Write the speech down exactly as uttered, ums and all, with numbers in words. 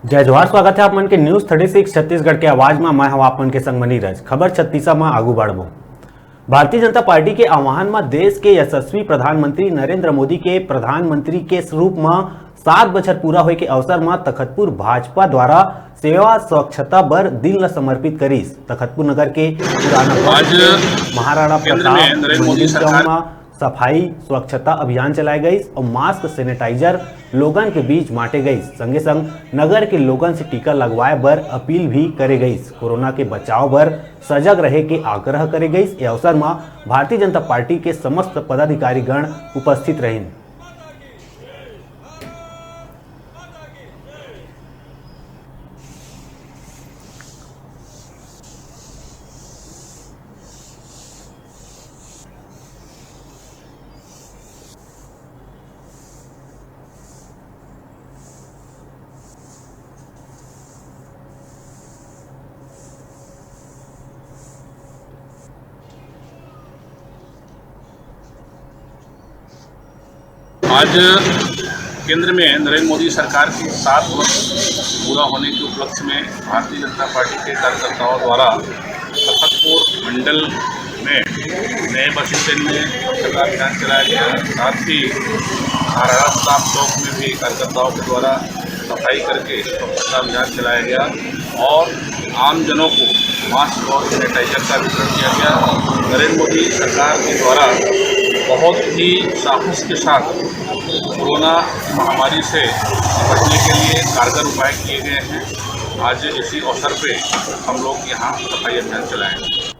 जय जोहार, स्वागत है आप मन के News Thirty Six छत्तीसगढ़ के आवाज में। मैं हूं आप मन के संग म नीरज। खबर छत्तीसा में आगू बढ़बो। भारतीय जनता पार्टी के आह्वान में देश के यशस्वी प्रधानमंत्री नरेंद्र मोदी के प्रधानमंत्री के रूप में सात बछर पूरा होए के अवसर में तखतपुर भाजपा द्वारा सेवा स्वच्छता बर दिन ला समर्पित करिस। तखतपुर नगर के पुराना आज के महाराणा केंद्र प्रताप में नरेंद्र मोदी मंदिर सरकार चौक में सफाई स्वच्छता अभियान चलाए गइस और mask sanitizer लोगन के बीच बांटे गइस। संगे संग नगर के लोगन से टीका लगवाए बर अपील भी करे गइस। कोरोना के बचाव बर सजग रहे के आग्रह करे गइस। ए अवसर म भारतीय जनता पार्टी के समस्त पदाधिकारी गण उपस्थित रहिन। आज केंद्र में नरेंद्र मोदी सरकार के सात वर्ष पूरा होने के उपलक्ष्य में भारतीय जनता पार्टी के कार्यकर्ताओं द्वारा तखतपुर मंडल में नए बस स्टैंड में स्वच्छता अभियान चलाया गया। साथ ही महाराणा प्रताप चौक में भी कार्यकर्ताओं के द्वारा सफाई करके स्वच्छता अभियान चलाया गया और आम जनों को मास्क और सैनिटाइजर का वितरण किया गया। नरेंद्र मोदी सरकार के द्वारा बहुत ही साहस के साथ कोरोना महामारी से निपटने के लिए कारगर उपाय किए गए हैं। आज इसी अवसर पे हम लोग यहाँ सफाई अभियान चलाएंगे।